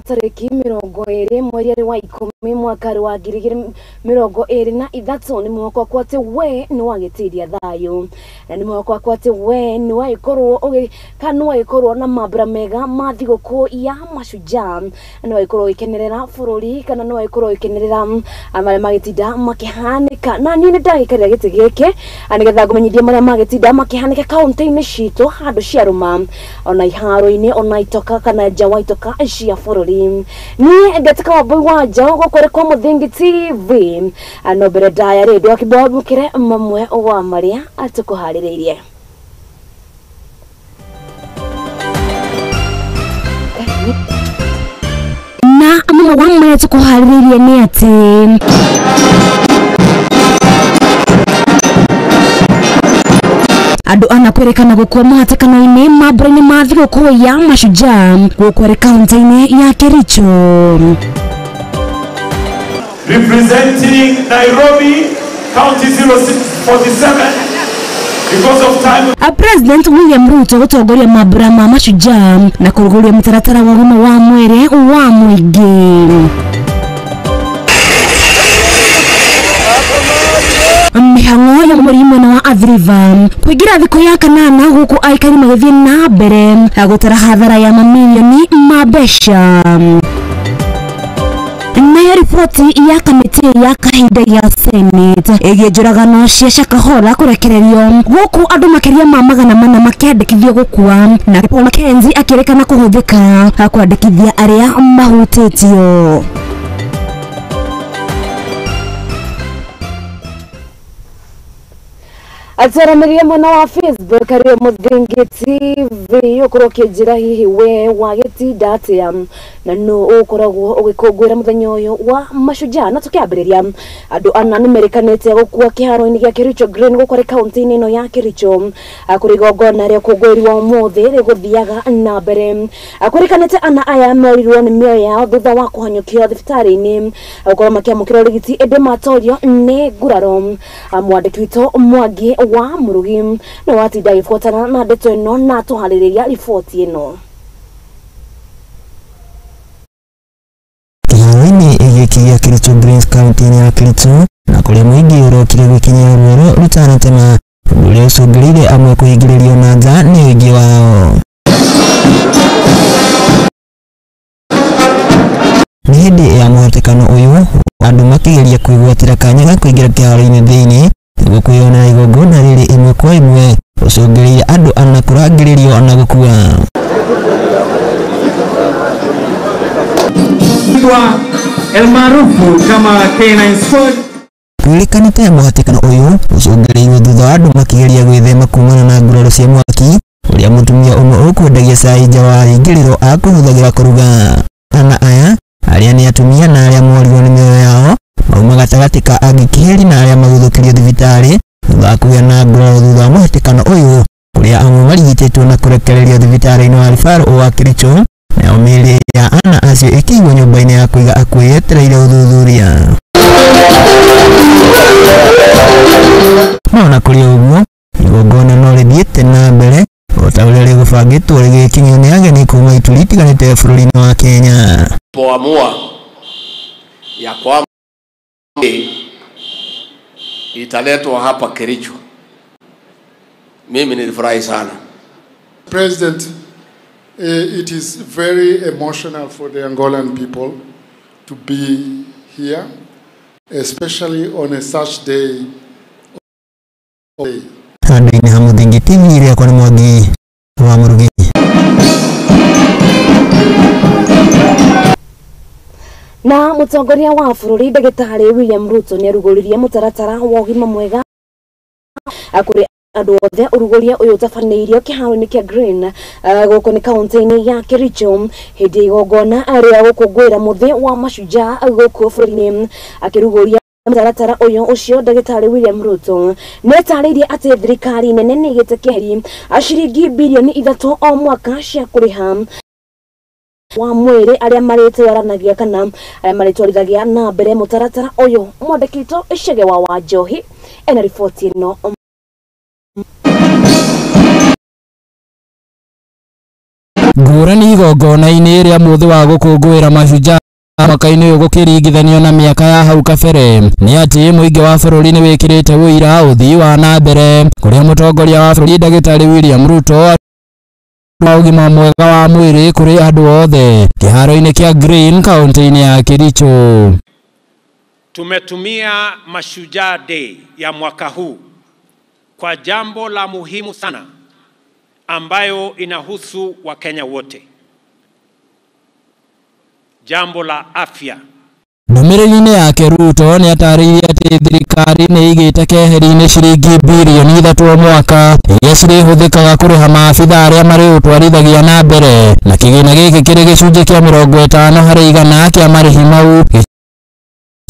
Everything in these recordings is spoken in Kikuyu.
wa tarĩki 20 mweri wa 10 mwaka wa 2023 nĩ mwaka wakwa atĩ we nĩ wagĩtĩria thayũ na nĩ mwaka wakwa atĩ we nĩ wagĩkorwo kana nĩ wagĩkorwo na mambura mega ma thigũkũ ya mashujaa nĩ wagĩkorwo ũgĩkenerera bũrũri kana nĩ wagĩkorwo ũgĩkenerera marĩa magĩtinda makĩhanĩka na niĩ nĩ ndagĩkarĩra gĩtĩ gĩkĩ nĩgetha ngũmenyithie marĩa magĩtinda makĩhanĩka kaunti-inĩ citũ handũ ciarũma ona iharo-inĩ ona itoka kana nja wa itoka cia bũrũri. Niĩ ngetĩka Wambui wa Njaũ gũkũ kwa Mũthingi TV no mbere ndaya rĩ ndwakĩmbamũkĩre mamwe wa marĩa tũkũharĩrĩirie. Na mamwe wa marĩa tũkũharĩrĩirie nĩ atĩ andũ ana kwĩrĩkana gũkua mũhatĩkano-inĩ mambura-inĩ ma thigũkũ ya mashujaa gũkũ arĩ kaunti-inĩ ya Kericho. Representing Nairobi County 0647 because of time. A President William Ruto gũtongoria mambura ma mashujaa na kũrugũria mũtaratara wa ũgima wa mwĩrĩ wa mũingĩ. Mĩhang'o ya mweri mwena wa Athi River kũingĩra thikũ ya kanana gũkũ aikari magĩthiĩ na mbere gũtara hathara ya mamirioni ma mbeca. Nayo riboti ya kamĩtĩ ya kahinda ya Senate ĩgiĩ njũragano cia Shakahola kũrekererio gũkũ andũ makĩria ma 400 makĩandĩkithio gũkua na Paul Mackenzie akĩrĩkana kũhũthĩka kwandĩkithia arĩa mahutĩtio. Ataramiria mwena wa Facebook ari Mũthingi TV ukorwo ũkĩnjĩra hihi we wagĩtinda atĩa na no ũkoragwo ũgĩkũngũĩra mũthenya ũyũ wa mashujaa. Na tũkĩambĩrĩria andũ ana nĩ merĩkanĩte gũkua kĩharo-inĩ gĩa Kericho Green gũkũ arĩ kaunti-inĩ ĩno ya Kericho kũrĩ igongona rĩa ũkũngũĩri wa ũmũthĩ rĩgũthiaga na mbere. Kwĩrĩkanĩte ana aya morirwo nĩ mĩoyo yao thutha wa kũhanyũkio thibitarĩ-inĩ gũkorwo makĩamũkĩra ũrigiti ĩndĩ matorio nĩ nguraro. Mwandĩki witũ Mwangi wa Murugi nĩ watinda agĩbuatana na ndeto ĩno na tũharĩrĩria riboti ĩno. Kĩharo-inĩ gĩkĩ gĩa Kericho Greens kaunti-inĩ ya Kericho na kũrĩa mũingĩ ũrokire gwĩkinyia ruoro rũtanatema ũndũ ũrĩa ũcũngĩrĩirie amwe kũhingĩrĩrio na nja nĩ ũingĩ wao. Nĩ hĩndĩ ya mũhatĩkano ũyũ andũ makĩgeria kwĩgwatĩra kanya ga kũingĩra kĩharo-inĩ thĩinĩ nĩguo kwĩyonera igongona rĩrĩ ĩmwe kwa ĩmwe ũcũngĩrĩirie andũ ana kũrangĩrĩrio na gũkua. Elmaarufu kama K9 Squad. Kwĩrĩkanĩte mũhatĩkano ũyũ ũcũngĩrĩirio thutha wa andũ makĩgeria gwĩthema kumana na nguraro cia mwaki ũrĩa mũtumia ũmwe ũkwendagia cai nja wa rĩingĩrĩro akũhũthagĩra kũruga. Ana aya arĩa nĩ atumia na arĩa morirwo nĩ mĩoyo yao mauma gatagatĩ ka angĩ kĩheri na arĩa maguthũkirio thibitarĩ thutha wa kũgĩa na nguraro thutha wa mũhatĩkano ũyũ kũrĩa amwe marigitĩtwo na kũrekererio thibitarĩ-inĩ wa Referral wa Kericho nayo mĩĩrĩ ya ana acio ĩkĩigwo nyũmba-inĩ ya kũiga akuũ yetereire ũthuthuria. No ona kũrĩ ũguo igongona no rĩthiĩte na mbere o ta ũrĩa rĩgũbangĩtwo rĩgĩkinyio nĩ ageni kuma ituri itiganĩte bũrũri-inĩ wa Kenya. Poamua ya kwamba italetwa hapa Kericho, mimi nilifurahi sana. President, it is very emotional for the Angolan people to be here, especially on a such day. Handũ-inĩ ha Mũthingi TV rĩakwa nĩ Mwangi wa Mũrugi. Na mũtongoria wa bũrũri ndagĩtarĩ William Ruto nĩ arugũririe mũtaratara wa ũgima mwega kũrĩ andũ othe. Ũrugũria ũyũ ũtabanĩirio kĩharo-inĩ kĩa Green gũkũ nĩ kaunti-inĩ ya Kericho hĩndĩ ya igongona rĩa gũkũngũĩra mũthĩ wa mashujaa gũkũ bũrũri-inĩ. Akĩrugũria mũtaratara ũyũ ũcio ndagĩtarĩ William Ruto nĩ atarĩirie atĩ thirikari nene nĩ ĩgĩte keheri ciringi birioni 3 o mwaka cia kũrĩha wa mwĩrĩ arĩa marĩtwaranagia kana arĩa marĩtwarithagia na mbere mũtaratara ũyũ. Mwandĩki witũ Chege wa Wanjohi ena riboti ĩno. Ngũrani Igongona-inĩ rĩa mũthĩ wa gũkũngũĩra mashujaa mwaka-inĩ ũyũ gũkĩringithanio na mĩaka ya hau kabere nĩ atĩ mũingĩ wa bũrũri nĩ wĩkĩrĩte ũira ũthii wa na mbere kũrĩa mũtongoria wa bũrũri ndagĩtarĩ William Ruto wa ũgima mwega wa mwĩrĩ kũrĩ andũ othe kĩharo-inĩ kĩa Green kaunti-inĩ ya Kericho. Tumetumia Mashujaa Day ya mwaka huu kwa jambo la muhimu sana ambayo inahusu Wakenya wote, jambo la afya. Ndũmĩrĩri-inĩ yake Ruto nĩ atarĩirie atĩ thirikari nĩ ĩigĩte keheri-inĩ ciringi birioni 3 o mwaka iria cirĩhũthĩkaga kũrĩha maabitha arĩa marĩũtwarithagia na mbere, na kĩgĩna gĩkĩ kĩrĩ gĩcunjĩ kĩa 50 harĩ igana kĩa marĩhi mau.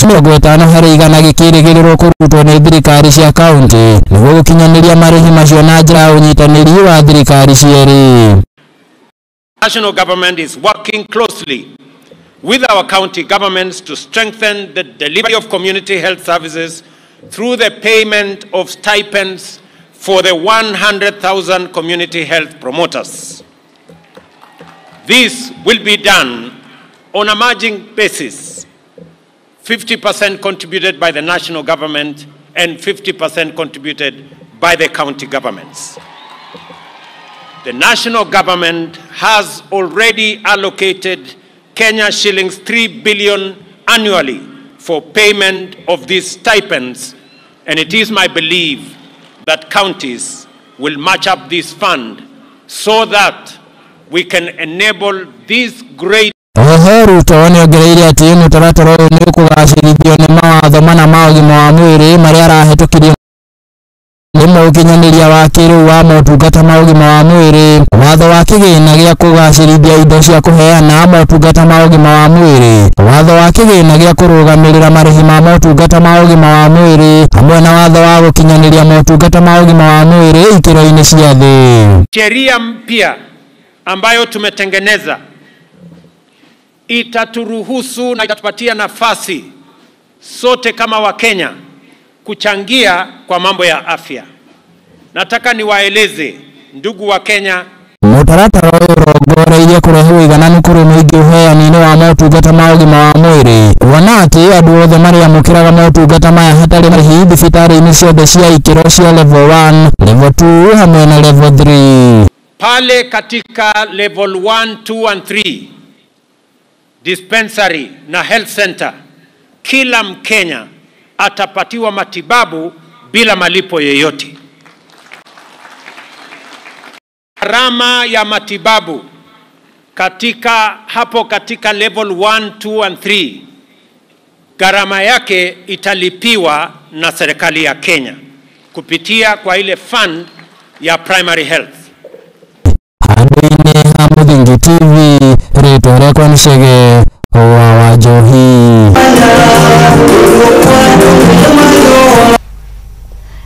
50 harĩ igana gĩkĩrĩgĩrĩrwo kũrutwo nĩ thirikari cia kaunti nĩguo gũkinyanĩria marĩhi macio na njĩra ya ũnyitanĩri wa thirikari cierĩ. National government is working closely with our county governments to strengthen the delivery of community health services through the payment of stipends for the 100,000 community health promoters. This will be done on a margin basis, 50% contributed by the national government and 50% contributed by the county governments. The national government has already allocated Kenya shillings 3 billion annually for payment of these stipends, and it is my belief that counties will match up this fund so that we can enable this great. Oho Ruto nĩongereire atĩ mũtaratara ũyũ nĩ ũkũgacĩrithio nĩ mawatho mana ma ũgima wa mwĩrĩ marĩa arahĩtũkirie nĩmo ũkinyanĩria wa kĩrĩu wa motungata ma ũgima wa mwĩrĩ, watho wa kĩgĩna gĩa kũgacĩrithia indo cia kũheana motungata ma ũgima wa mwĩrĩ, watho wa kĩgĩna gĩa kũrũgamĩrĩra marĩhi ma motungata ma ũgima wa mwĩrĩ, hamwe na watho wa gũkinyanĩria motungata ma ũgima wa mwĩrĩ ikĩro-inĩ cia thĩ. Sheria mpya ambayo tumetengeneza itaturuhusu na itatupatia nafasi sote kama Wakenya kuchangia kwa mambo ya afya. Nataka niwaeleze ndugu wa Kenya, mũtaratara ũyũ ũrongoreirie kũrehe ũigananu kũrĩ mũingĩ ũheani-inĩ wa motungata ma ũgima wa mwĩrĩ, kuona atĩ andũ othe marĩamũkĩraga motungata maya hatarĩ marĩhi thibitarĩ-inĩ ciothe cia ikĩro cia level 1, level 2 hamwe na level 3. Pale katika level 1, 2 and 3 dispensary na health center, kila Mkenya atapatiwa matibabu bila malipo yeyote. Gharama ya matibabu katika hapo katika level 1, 2 and 3, gharama yake italipiwa na serikali ya Kenya kupitia kwa ile fund ya primary health. Handũ-inĩ ha Mũthingi TV, rĩtwa rĩakwa nĩ Chege wa Wanjohi.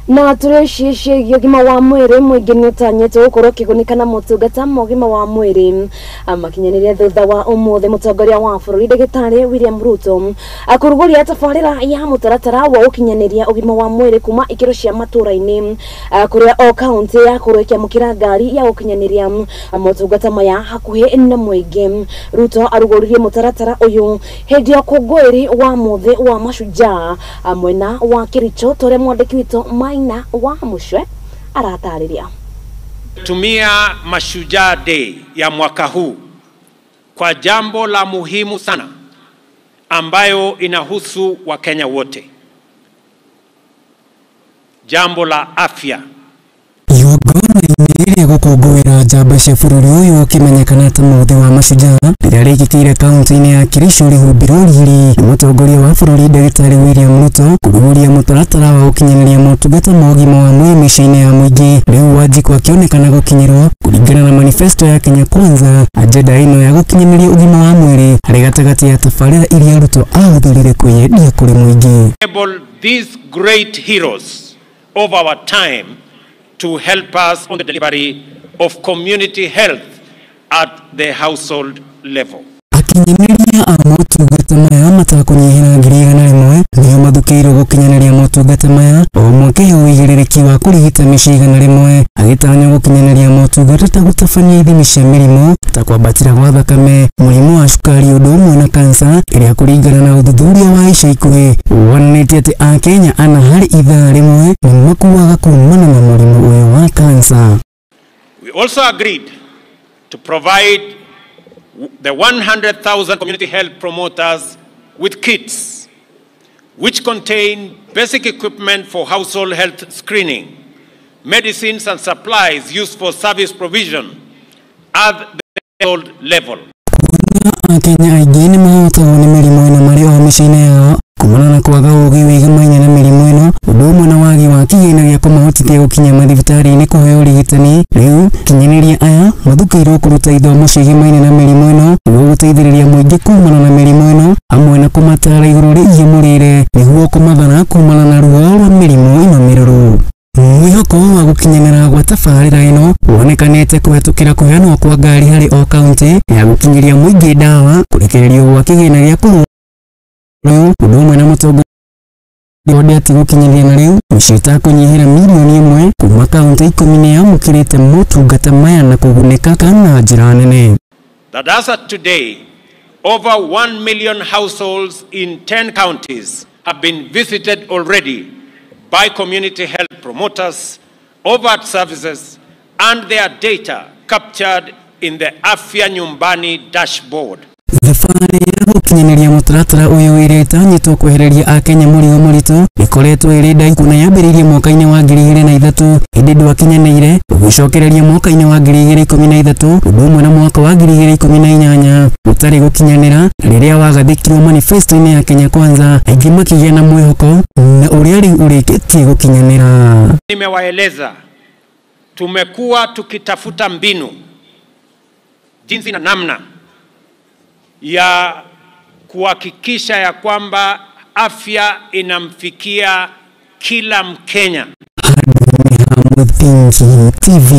Na tũrĩ ciĩgiĩ ũgima wa mwĩrĩ, mũingĩ nĩ ũtanyĩtwo gũkorwo ũkĩgunĩka na motungata ma ũgima wa mwĩrĩ makinyanĩria thutha wa ũmũthĩ mũtongoria wa bũrũri ndagĩtarĩ William Ruto akũrugũria tabarĩra ya mũtaratara wa gũkinyanĩria ũgima wa mwĩrĩ kuma ikĩro cia matũra-inĩ kũrĩa o kaunti yakorwo ĩkĩamũkĩra ngari ya gũkinyanĩria motungata maya hakuhĩ na mũingĩ. Ruto arugũririe mũtaratara ũyũ hĩndĩ ya ũkũngũĩri wa mũthĩ wa mashujaa mwena wa Kericho tũrĩa mwandĩki witũ Maina wa Mushwe aratarĩria. Tumia Mashujaa Day ya mwaka huu kwa jambo la muhimu sana ambayo inahusu Wakenya wote, jambo la afya. Igongona-inĩ rĩa gũkũngũĩra njamba cia bũrũri ũyũ ũkĩmenyekana ta mũthĩ wa mashujaa rĩrĩa rĩkĩkĩire kaunti-inĩ ya Kericho rĩhumbĩrwo riri nĩ mũtongoria wa bũrũri ndagĩtarĩ William Ruto kũrugũria mũtaratara wa gũkinyanĩria motungata ma ũgima wa mwĩrĩ mĩciĩ-inĩ ya mũingĩ. Rĩu Wanjikũ akĩonekana gũkinyĩrwo kũringana na manifesto ya Kenya Kwanza, agenda ĩno ya gũkinyanĩria ũgima wa mwĩrĩ harĩ gatagatĩ ya tabarĩra iria Ruto ahũthĩrire kwĩyendia kũrĩ mũingĩ. These great heroes of our time to help us on the delivery of community health at the household level. Akinyanĩria Akinyanĩria a motungata maya matakũnyihĩra 100,000 nĩo mathukĩirwo gũkinyanĩria motungata maya o mwaka ũigĩrĩrĩki wa kũrigita mĩciĩ 100 agĩtanywo gũkinyanĩria motungata ta gũtabania ithimi cia mĩrimũ ta kwambatĩra gwa thakame, mũrimũ wa cukari ũndũ ũmwe na kansa ĩrĩa kũringana na ũthuthuria wa ica ikuhĩ wonanĩtie atĩ Akenya 4 harĩ ithaa rĩmwe nĩmakuaga kumana na mũrimũ ũyũ wa kansa. We also agreed to provide the 100,000 community health promoters with kits which contain basic equipment for household health screening, medicines and supplies used for service provision at the household level. Akenya aingĩ nĩmahotagwo nĩ mĩrimũ ĩno marĩ o mĩciĩ-inĩ yao kumana na kwaga ũgĩ wĩgamaine na mĩrimũ ĩno ũndũ ũmwe na wagi wa kĩgĩna gĩa kũmahotithia gũkinya mathibitarĩ-inĩ kũheo ũrigitani. Rĩu kinyanĩria aya mathukĩirwo kũruta ithomo ciĩgemaine na mĩrimũ ĩno nĩguo gũteithĩrĩria mũingĩ kumana na mĩrimũ ĩno hamwe na kũmatara igũrũ rĩgiĩ mũrĩre nĩguo kũmathara kumana na ruo rwa mĩrimũ ĩno mĩrũrũ. Mwĩhoko wa gũkinyanĩra gwa tabarĩra ĩno wonekanĩte kũhetũkĩra kũheanwo kwa ngari harĩ o kaunti ya gũkinyĩria mũingĩ ndawa, kũrekererio gwa kĩgĩna gĩa kũhũrwo ũndũ ũmwe na mũtongoria ati gũkinyanĩria na rĩu mĩciĩ ĩtakũnyihĩra 1 million kuma kaunti 10 nĩyamũkĩrĩte motungata maya na kũgunĩka na njĩra nene. That as at today, over 1 million households in 10 counties have been visited already by community health promoters, overt services, and their data captured in the Afya Nyumbani dashboard. Thabarĩ ya gũkinyanĩria mũtaratara ũyũ ĩrĩa ĩtanyĩtwo kwehereria Akenya mũrigo mũritũ ĩkoretwo ĩrĩ ndaihu na yambĩrĩirie mwaka-inĩ wa 2003 ĩndĩ ndwakinyanĩire ũgĩcokereria mwaka-inĩ wa 2013 ũndũ ũmwe na mwaka wa 2018 ũtarĩ gũkinyanĩra na rĩrĩa wagathĩkirwo manifesto-inĩ ya Kenya Kwanza aingĩ makĩgĩa na mwĩhoko na ũrĩa rĩu ũrĩkĩtie gũkinyanĩra. Nimewaeleza tumekuwa tukitafuta mbinu jinsi na namna ya kuhakikisha ya kwamba afya inamfikia kila Mkenya. Muthingi TV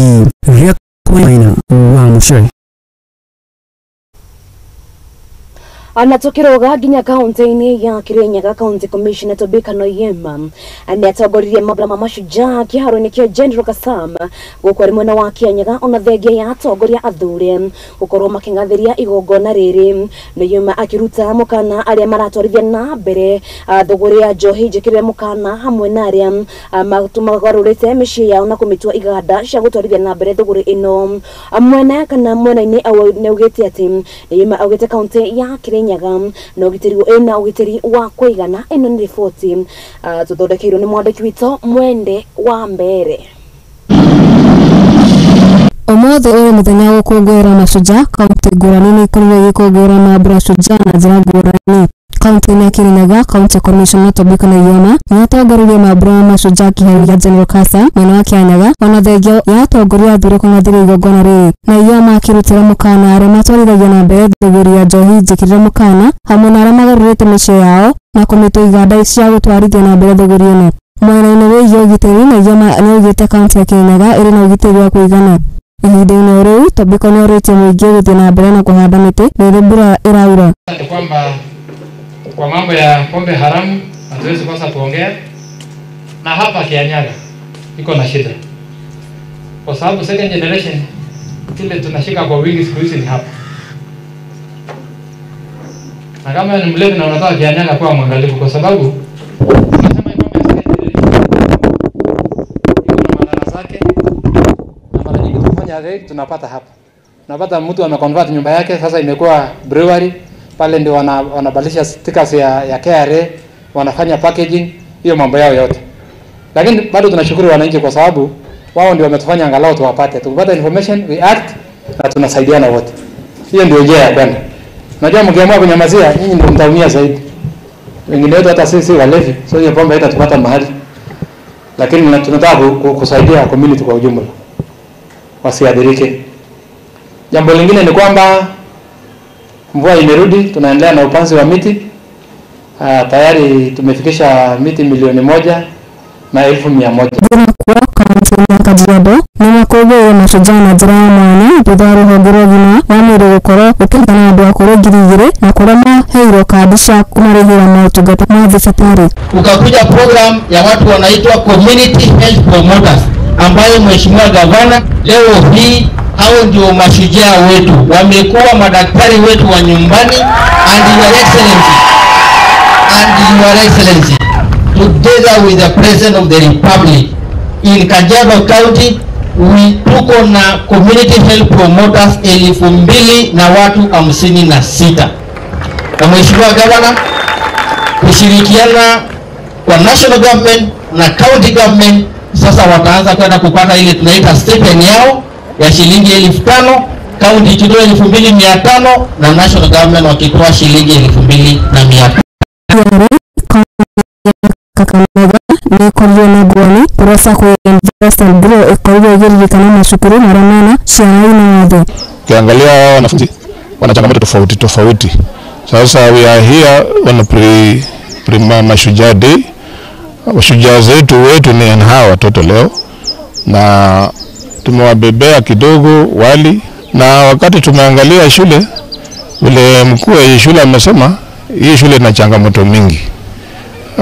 wa Mushere. Anatokiroga nginya kaunti-inĩ ya Kirinyaga County Commissioner Tobiko Noyema nĩatongoririe mambura ma mashujaa kĩharo-inĩ kĩa General Kasam gũkũ arĩ mwena wa Kianyaga ona thengia ya atongoria athure gũkorwo makĩng'athĩria igongona rĩrĩ. Noyema akĩruta mũkana arĩa maratwarithia na mbere thũgũrĩ ya njohi njĩkĩrĩre mũkana hamwe na arĩa magarũrĩte mĩciĩ yao na kũmĩtua iganda cia gũtwarithia na mbere thũgũrĩ ĩno. Mwena kana mwena-inĩ nĩaugĩte atĩ Noyema augĩte kaunti ya Kirinyaga na ũgitĩri ĩna ũgitĩri wa kũigana. Ĩno nĩ riboti tũthondekeirwo nĩ mwandĩki witũ Mwende wa Mbere. Ũmũthĩ ũyũ mũthenya wa gũkũngũĩra mashujaa, kaunti ngũrani nĩ ikorirwo igĩkũngũĩra mambura shujaa na njĩra ngũrani. Kaunti-inĩ ya Kirinyaga, County Commissioner Tobiko Noyema nĩatongoririe mambura ma mashujaa kĩharo gĩa General Kasam mwena wa Kianyaga ona thengia ya atongoria athure kũng'athĩria igongona rĩrĩ. Noyema akĩrutĩra mũkana arĩa matwarithagia na mbere thũgũrĩ ya njohi njĩkĩrĩre mũkana hamwe na arĩa magarũrĩte mĩciĩ yao na kũmĩtua iganda cia gũtwarithia na mbere thũgũrĩ ĩno. Mwena-inĩ wĩgiĩ ũgitĩri, Noyema nĩaugĩte kaunti ya Kirinyaga ĩrĩ na ũgitĩri wa kũigana. Ihinda-inĩ rĩu, Tobiko nĩorĩtie mũingĩ gũthiĩ na mbere na kũhanda mĩtĩ rĩrĩa mbura ĩraura. Kwamba kwa mambo ya pombe haramu hatuwezi kosa kuongea, na hapa Kianyaga iko na shida kwa sababu second generation ile tunashika kwa wingi siku hizi ni hapa, na kama ni mlevi na unatoka Kianyaga kwa mwangalifu, kwa sababu tunasema pombe ya second generation iko na madhara zake, na mara nyingi tukifanya raid tunapata hapa, tunapata mtu ameconvert nyumba yake sasa imekuwa brewery pale, ndio wanabadilisha stickers ya KRA, wanafanya packaging, hiyo mambo yao yote. Lakini bado tunashukuru wananchi kwa sababu wao ndio wametufanya angalau tuwapate. Tukipata information we act na tunasaidiana wote. Hiyo ndio njia ya kwenda. Unajua mkiamua kunyamazia nyinyi ndio mtaumia zaidi. Wengine wetu hata sisi walevi, so hiyo pombe haitatupata mahali. Lakini tunataka kusaidia community kwa ujumla wasiadhirike. Jambo lingine ni kwamba mvua imerudi, tunaendelea na upanzi wa miti. Tayari tumefikisha miti 1,100,100. kaunti ya Kajiado nĩ makũngũĩire mashujaa na njĩra ya mwanya thutha wa rũhonge rwa ũgima wa mwĩrĩ gũkorwo rũkĩrutana andũ akũrũ 2000 na kũrĩa maheirwo kandi cia kũmarĩhĩra motungata ma thibitarĩ. Kukakuja program ya watu wanaitwa community health promoters ambayo Mheshimiwa Gavana leo hii hao ndio mashujaa wetu, wamekuwa madaktari wetu wa nyumbani. And your excellency, together with the President of the Republic in Kajiado County, we tuko na community health promoters 2000 na watu 56. Na Mheshimiwa Gavana, kushirikiana kwa national government na county government, sasa wataanza kwenda kupata ile tunaita stipend yao ya shilingi 5,000, county ikitoa 2,500 na national government wakitoa shilingi 2,500. Kakamega nĩ ĩkorirwo na ngũrani kũrĩa Sacco ya Invest and Grow ĩkorirwo ĩkĩririkana macukuru marĩa mena ciana ina wathe. Ukiangalia wanafunzi wana changamoto tofauti tofauti. Sasa we are here on pre Mashujaa Day. Mashujaa zetu wetu ni hawa watoto leo, na tumewabebea kidogo wali, na wakati tumeangalia shule, ule mkuu wa shule amesema hii shule ina changamoto mingi.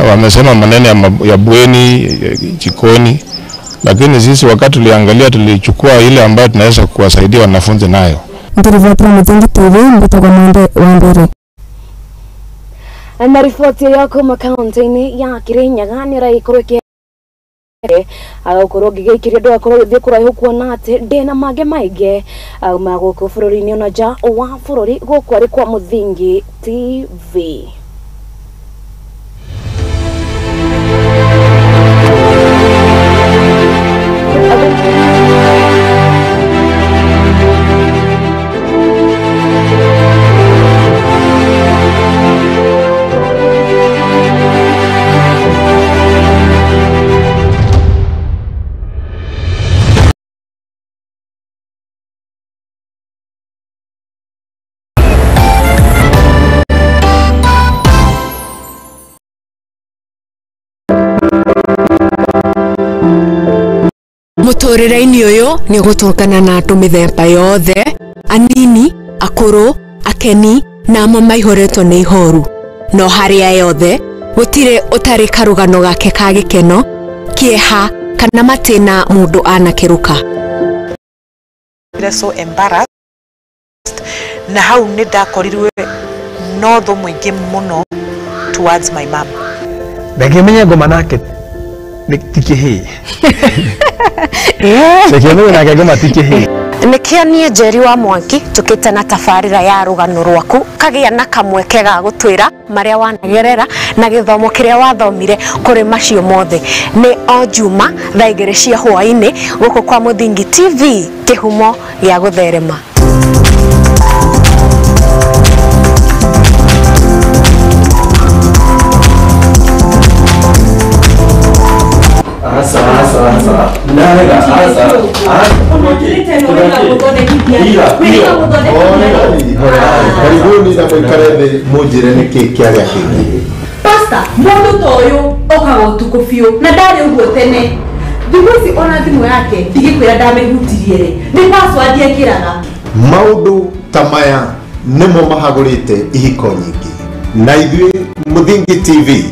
Wamesema maneno ya bweni, ya jikoni, lakini sisi wakati tuliangalia tulichukua ile ambayo tunaweza kuwasaidia wanafunzi nayo. Na ripoti yako makaunti-inĩ ya Kirinyaga nĩ ĩragĩkorwo agakorwo ngĩgĩikĩria ndũgakorwo ũgĩthiĩ kũraihu kuona atĩ ndĩna mangĩ maingĩ ma gũkũ bũrũri-inĩ ona nja wa bũrũri. Gũkũ arĩ kwa Mũthingi TV. Mũtũrĩre-inĩ ũyũ nĩ ũgũtũngana na andũ mĩthemba yothe, anini, akũrũ, akeni na amwe maihũrĩtwo nĩ ihoru. No harĩa yothe gũtirĩ ũtarĩ karũgano gake ka gĩkeno, kĩeha kana matĩna mũndũ anakĩrũka. So embarrassed na hau nĩ ndakorirwe no thũ mũingĩ mũno towards my mom. Ndangĩmenya ngoma nake nĩ ti kĩhĩĩ. Ndangĩmenya nake ngoma ti kĩhĩĩ. Nĩkĩo niĩ Njeri wa Mwangi tũkĩte na tabarĩra ya rũgano rwaku kagĩa na kamweke ga gũtwĩra marĩa wanagerera na gĩthomo kĩrĩa wathomire kũrĩ macio mothe. Nĩ o Juma thaa 2 cia hwaĩ-inĩ gũkũ kwa Mũthingi TV, kĩhumo gĩa gũtherema. Karibuni na mũikare thĩ mũnjĩre nĩkĩ kĩarĩa kĩngĩ. Pastor, mũndũ ta ũyũ okaga ũtukũ biũ na ndarĩ ũguo tene. Thikũ ici ona thimũ yake ndigĩkwĩra ndamĩhutirie rĩ, nĩ password ekĩraga. Maũndũ ta maya nĩmo mahagũrĩte ihiko nyingĩ, na ithuĩ Mũthingi TV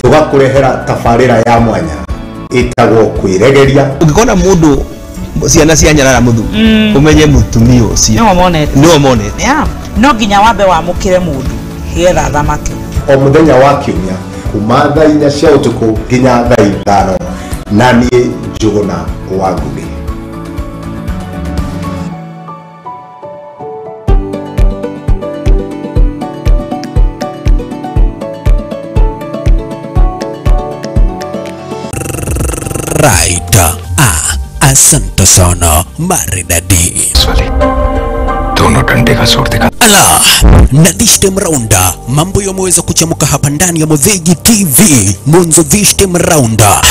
tũgakũrehera tabarĩra ya mwanya ĩtagwo kwĩregeria. Ũngĩkona mũndũ ciana cia nyarara mũthuri ũmenye mũtumia ũcio nĩwe monete. No nginya wambe wamũkĩre mũndũ getha thamake. O mũthenya wa kiumia kuma thaa 4 cia ũtukũ nginya thaa 5, na niĩ Njũgũna wa Ngũgĩ. Right. Asante sana maridadi. Dono dande ka sur dikha. Ala, na this time rounda mambo yameweza kuchamuka hapa ndani ya Muthingi TV. Mwanzo this time rounda.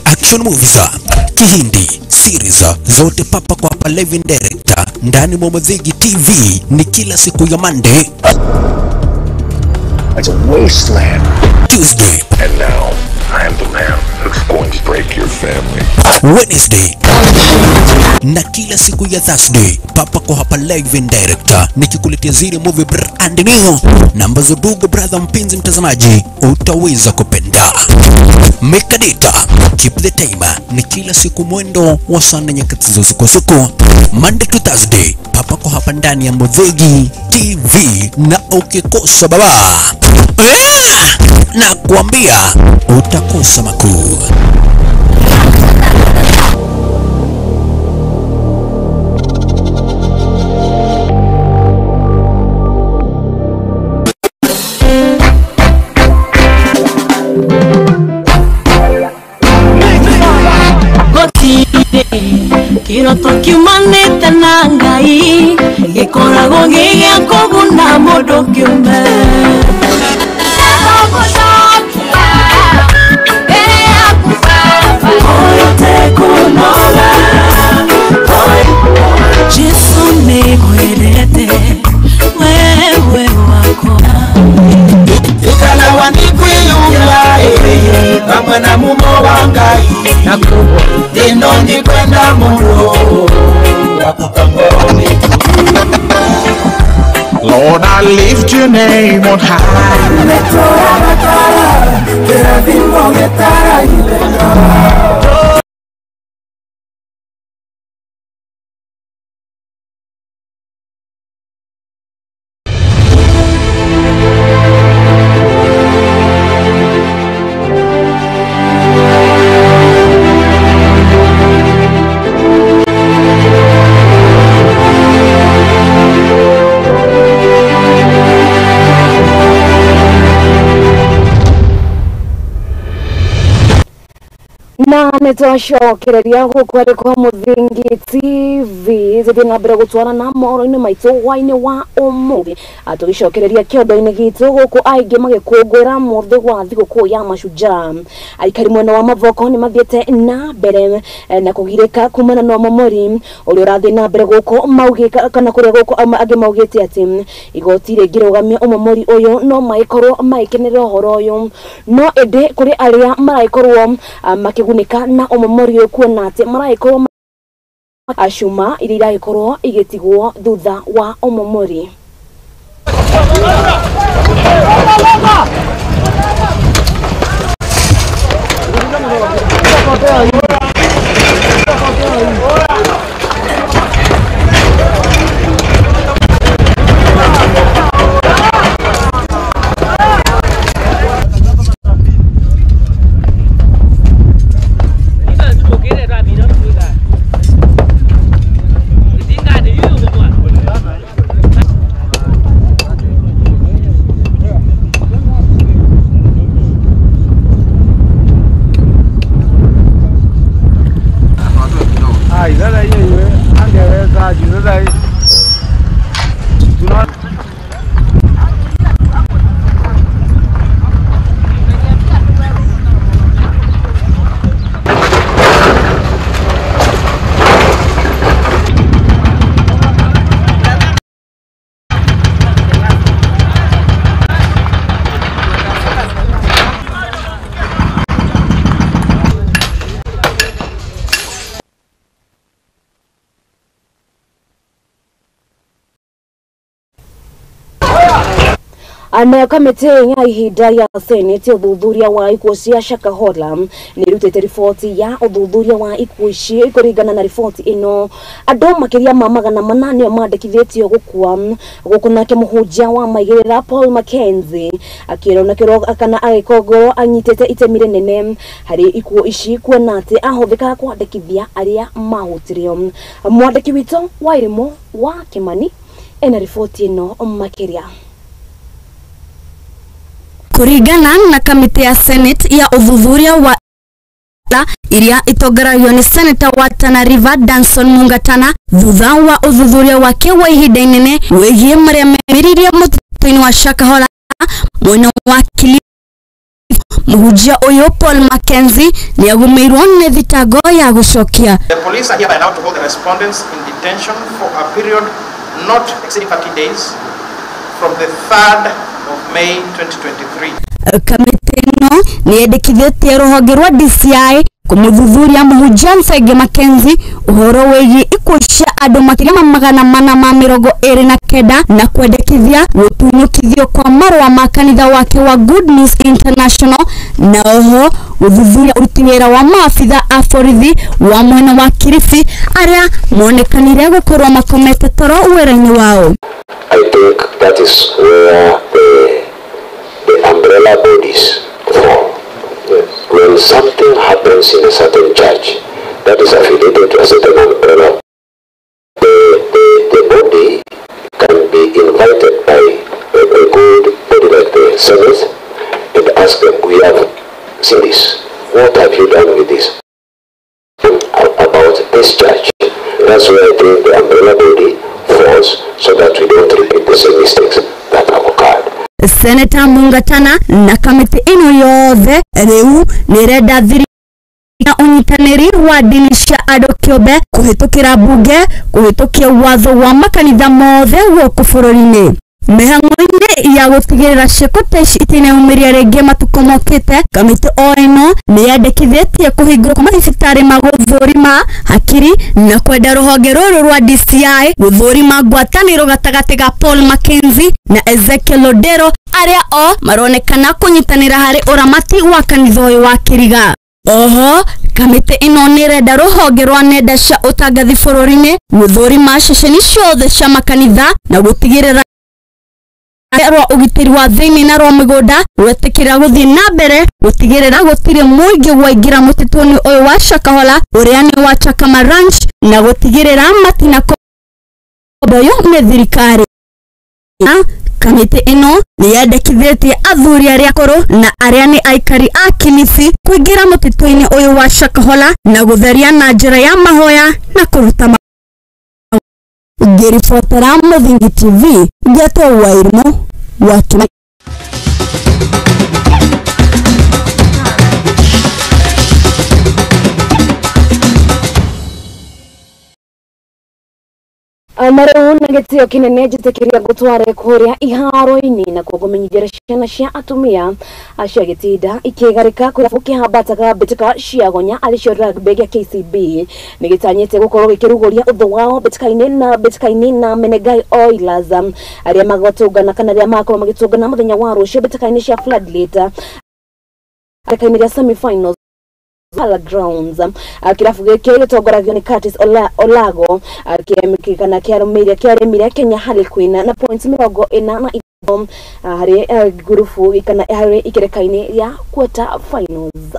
Action movies, Kihindi, series zote papa kwa hapa live and direct ndani mwa Muthingi TV ni kila siku ya Monday. It's a wasteland. Tuesday. And now, I am the man who's going to break your family. Wednesday na kila siku ya Thursday papa kwa hapa live and director nikikuletea zile movie brand new na ambazo dugu brother mpenzi mtazamaji utaweza kupenda. Make data, keep the timer ni kila siku mwendo wa saa nne nyakati za usiku usiku, Monday to Thursday papa kwa hapa ndani ya Mudhegi TV, na ukikosa baba na kuambia utakosa makuu. Kiroto kiumanĩte na Ngai gĩkoragwo gĩ gĩa kũguna mũndũ kĩũmbe. Jesu nĩngwendete wewe wakwa ikalawa nikwiyunga pamwe na mumo wa Ngai ino ndikwenda muno Lord, I lift your name on high. Na nitwacokereria gũkũ arĩ kwa Mũthingi TV tũthiĩ na mbere gũtwarana na mohoro-inĩ maitũ hwaĩ-inĩ wa ũmũthĩ, tũgĩcokereria kĩondo-inĩ gitũ gũkũ aingĩ magĩkũngũĩra mũthĩ wa thigũkũ ya mashujaa. Aikari mwena wa Mavoko nĩ mathiĩte na mbere na kũgirĩka kumana na ũmomori ũrĩa ũrathiĩ na mbere gũkũ maugĩte kana kũrĩa gũkũ angĩ maugĩte atĩ igoti rĩngĩrũgamia ũmomori ũyũ no magĩkorwo magĩkenerera ũhoro ũyũ, no ĩndĩ kũrĩ arĩa maragĩkorwo makĩgunĩka na ũmomori ũyũ kuona atĩ maragĩkorwo acuma iria iragĩkorwo igĩtigwo thutha wa ũmomori. Nayo kamĩtĩ ya ihinda ya Senate ũthuthuria wa ikuũ cia Shakahola nĩ ĩrutĩte riboti ya ũthuthuria wa ikuũ ici. Kũringana na riboti ĩno, andũ makĩria ma 400 nĩo mandĩkithĩtio gũkua gũkũ, nake mũhunjia wa maigĩrĩra Paul Mackenzie akĩrwo kana agĩkongorwo anyitĩte itemi rĩnene harĩ ikuũ ici, kuona atĩ ahũthĩkaga kwandĩkithia arĩa mahutirio. Mwandĩki witũ Wairimu wa Kimani ena riboti ĩno makĩria. Kũringana na kamĩtĩ ya Senate ya ũthuthuria wa iria itongoragio nĩ Senator wa Tana River Danson Mungatana, thutha wa ũthuthuria wake wa ihinda inene wĩgiĩ marĩa memĩririe mũtitũ-inĩ wa Shakahola mwena wa Kilifi, mũhunjia ũyũ Paul Mackenzie nĩagũmĩirwo nĩ thitango ya gũcokia. The police are hereby allowed to hold the respondents in detention for a period not exceeding 30 days from the 3rd of May 2023. Kamĩtĩ ĩno nĩ yendekithĩtie rũhonge rwa DCI kũmũthuthuria mũhunjia Nthenge Mackenzie ũhoro wĩgiĩ ikuũ cia andũ makĩria ma 429 na kwendekithia gũtunyũkithio kwa marũa ma kanitha wake wa Good News International na oho gũthuthuria ũruti wĩra wa maabitha a borithi wa mwena wa Kilifi arĩa monekanire gũkorwo makomete toro wĩra-inĩ wao. I think that is where the umbrella bodies fall. Yes. When something happens in a certain church that is affiliated to a certain umbrella, the body can be invited by a good body like the Senate and ask them, we have seen this, what have you done with this? And about this church. That's where I think the umbrella body falls, so that we don't repeat the same mistakes that have occurred. Senator Mungatana na kamĩtĩ ĩno yothe rĩu nĩrenda thiri na ũnyitanĩri wa ndini cia andũ kĩũmbe kũhĩtũkĩra mbunge kũhĩtũkia watho wa makanitha mothe gũkũ bũrũri-inĩ. Mĩhang'o-inĩ ya gũtigĩrĩra ciĩko ta ici itineyumĩria rĩngĩ matukũ mokĩte, kamĩtĩ o ĩno nĩyendekithĩtie kũhingũrwo kwa mathibitarĩ ma gũthũrima hakiri na kwenda rũhonge rũrũ rwa DCI gũthũrima ngwatanĩro gatagatĩ ga Paul Mackenzie na Ezekiel Odero arĩa o maronekana kũnyitanĩra harĩ ũramati wa kanitha ũyũ wa Kĩriga. Oho kamĩtĩ ĩno nĩrenda rũhonge rwa nenda cia ũtangathi bũrũri-inĩ gũthũrima ceceni ciothe cia makanitha na gũtigĩrĩra rwa ũgitĩri wa thĩinĩ na rwa mĩgũnda gwĩtĩkĩra gũthiĩ na mbere gũtigĩrĩra gũtirĩ mũingĩ waingĩra mũtitũ-inĩ ũyũ wa Shakahola ũrĩa nĩ wa Chakama Ranch na gũtigĩrĩra matinakomboyo nĩ thirikari. Kamĩtĩ ĩno nĩyendekithĩtie athuri arĩa akũrũ na arĩa nĩ aikari a Kilifi kũingĩra mũtitũ-inĩ ũyũ wa Shakahola na gũtheria na njĩra ya mahoya na kũruta. Ngĩribotera Mũthingi TV ngetwo Wairimu wa Kima. Na rĩu na gĩtĩo kĩnene njĩtĩkĩria ngũtware kũrĩa iharo-inĩ na kuo ngũmenyithia ciana cia atumia cia gĩtinda ikĩgarĩka kũrĩa kĩhambataga mbĩtĩka cia gonya arĩ cio rugby gĩa KCB nĩ gĩtanyĩte gũkorwo gĩkĩrugũria ũthũ wao mbĩtĩka-inĩ na Menengai Oilers arĩa magatũngana kana arĩa magakorwo magĩtũngana mũthenya wa rũciũ mbĩtĩka-inĩ cia Floodlit mbĩtĩka-inĩ rĩa semi-finals Grounds. Kirabu gĩkĩ gĩtongoragio nĩ Curtis Olago kana kĩarũmĩire Kenya Harlequin na points 45 harĩ ngurubu kana harĩ ikereka-inĩ rĩa quarter finals.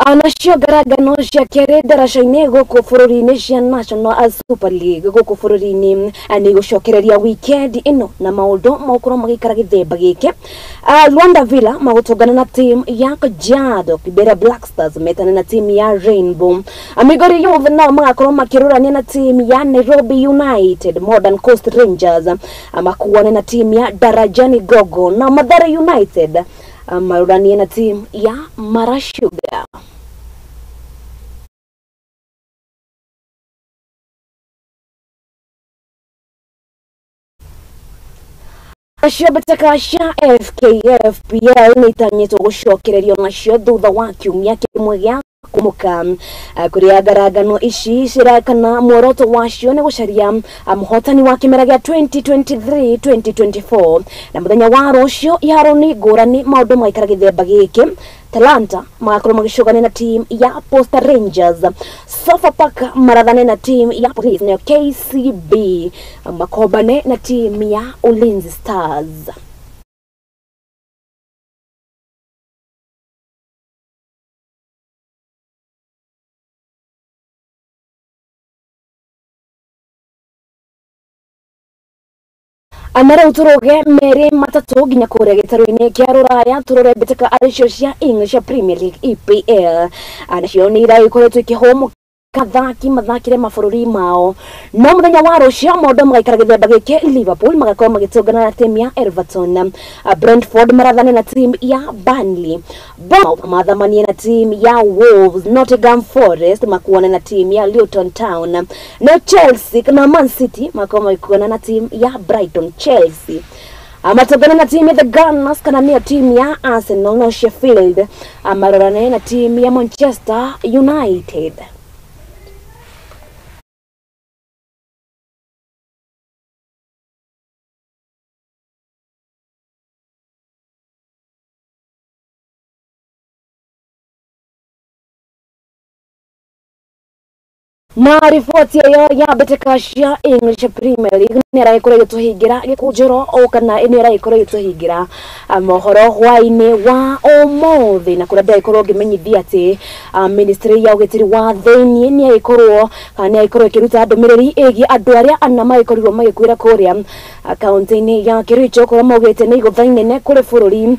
Nacio ngarangano cia kerĩ ndaraca-inĩ gũkũ bũrũri-inĩ cia National Super League gũkũ bũrũri-inĩ nĩ gũcokereria weekend ĩno na maũndũ magũkorwo magĩikara gĩthemba gĩkĩ. Luanda Villa magũtũngana na team ya Kajiado, Kibera Black Stars metane na team ya Rainbow. Migori Youth nao magakorwo makĩrũrania na team ya Nairobi United, Modern Coast Rangers makuane na team ya Darajani Gogo, na Mathare United marũranie na team ya Mara Sugar. Nacio mbĩtĩka cia FKFPL nĩ itanyĩtwo gũcokererio nacio thutha wa kiumia kĩmwe gĩa kũmũka kũrĩa ngarangano ici kana muoroto wacio nĩ gũcaria mũhotani wa kĩmera gĩa 2023-2024 na mũthenya wa rũciũ iharo-inĩ ngũrani maũndũ magaikara gĩthemba gĩkĩ. Talanta magakorwo magĩcũgania na team ya Posta Rangers, Sofapaka marathane na team ya Police, nayo KCB makombane na team ya Ulinzi Stars. Anara uturoge mere matatu nginya kuria gĩtarũ-inĩ kĩa rũraya turore mbĩtĩka arĩ cio cia English Premier League EPL nacio nĩ iragĩkoretwo ikĩhũmũka Athaki mathakire mabũrũri mao no muthenya wa rũcio maũndũ magaikara gĩthemba gĩkĩ. Liverpool magakorwo magĩtũngana na timu ya Everton, Brentford marathane na timu ya Burnley, Bournemouth mathamanie na timu ya Wolves, Nottingham Forest makuone na timu ya Luton Town, na Chelsea na Man City makorwo magĩkuona na timu ya Brighton. Chelsea amatogana na timu ya The Gunners kana nĩyo timu ya Arsenal, no Sheffield amarorane na timu ya Manchester United. Na riboti ĩyo ya mbĩtĩka cia English Premier League nĩ ĩragĩkorwo ĩgĩtũhingĩra gĩkũnjĩro o kana nĩ ĩragĩkorwo ĩgĩtũhingĩra mohoro hwaĩ-inĩ wa ũmũthĩ, na kũrĩa ndĩragĩkorwo ngĩmenyithia atĩ ministry ya ũgitĩri wa thĩiniĩ nĩ ĩgĩkorwo kana nĩ ĩgĩkorwo ĩkĩruta ndũmĩrĩri ĩgiĩ andũ arĩa ana magĩkorirwo magĩkuĩra kũrĩa kaunti-inĩ ya Kericho, kũrĩa maugĩte nĩ igũtha inene kũrĩ bũrũri,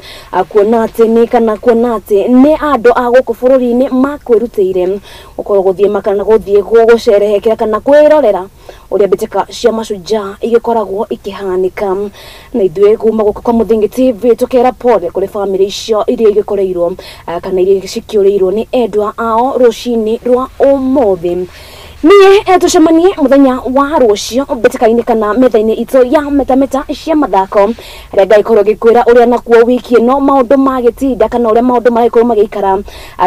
kuona atĩ nĩ kana kuona atĩ nĩ andũ a gũkũ bũrũri-inĩ makwĩrutĩire gũkorwo gũthiĩ makana gũthiĩ gũcerehekera kana kwĩrorera ũrĩa mbĩtĩka cia Mashujaa igĩkoragwo ikĩhanĩka. Na ithuĩ kuma gũkũ kwa Mũthingi TV tũkera pole kũrĩ bamĩrĩ icio iria igĩkoreirwo kana iria cikĩũrĩirwo nĩ endwa ao rũcinĩ rwa ũmũthĩ. Niĩ tũcemanie mũthenya wa rũciũ mbĩtĩka-inĩ kana metha-inĩ itũ ya metameta cia mathako, harĩa ngagĩkorwo ngĩkwĩra ũrĩa nakuo wiki ĩno maũndũ magĩtinda kana ũrĩa maũndũ maragĩkorwo magĩikara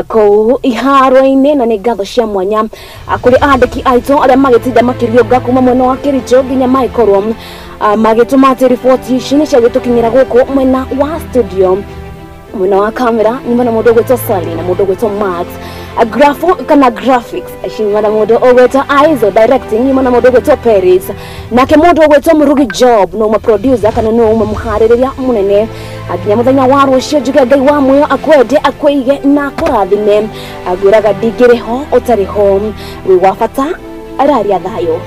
kũu iharo-inĩ. Na nĩ ngatho cia mwanya kũrĩ andĩki aitũ arĩa magĩtinda makĩriũnga kuma mwena wa Kericho nginya magĩkorwo magĩtũma atĩ riboti ici nĩ ciagĩtũkinyĩra gũkũ mwena wa studio. Mwena wa kamera nyuma na mũndũ ũgwĩtwo Sally na mũndũ ũgwĩtwo Max, grafo kana graphics nyuma na mũndũ ũgwĩtwo Aizo, directing nyuma na mũndũ ũgwĩtwo Paris, nake mũndũ ũgwĩtwo Murugi Job no producer kana no mũharĩrĩria mũnene. Nginya mũthenya wa rũciũ njuge Ngai wa muoyo akwende akwĩige na akũrathime, ngwĩraga ndingĩrĩ ho ũtarĩ ho, wĩ wa bata araria thayũ.